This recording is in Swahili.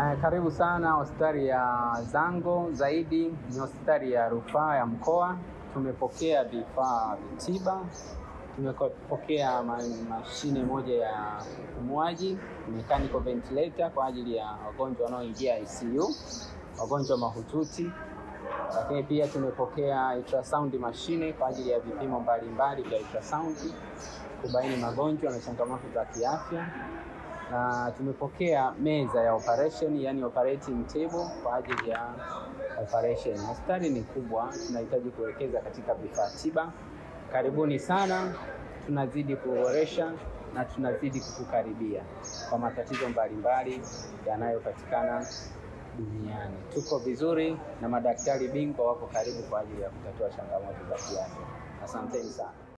Karibu sana hospitali ya Zango, zaidi ni hospitali ya rufaa ya mkoa. Tumepokea vifaa tiba, tumepokea mashine moja ya upumuaji, mechanical ventilator kwa ajili ya wagonjwa wanaoingia ICU, wagonjwa mahututi. Lakini pia tumepokea ultrasound mashine kwa ajili ya vipimo mbalimbali vya ultrasound kubaini magonjwa na changamoto za kiafya. Na tumepokea meza ya operation, yani operating table kwa ajili ya operation. Hospitali ni kubwa, tunahitaji kuwekeza katika vifaa tiba. Karibuni sana, tunazidi kuboresha na tunazidi kukukaribia kwa matatizo mbalimbali yanayopatikana duniani. Tuko vizuri na madaktari bingwa wako karibu kwa ajili ya kutatua changamoto za kiafya. Asanteni sana.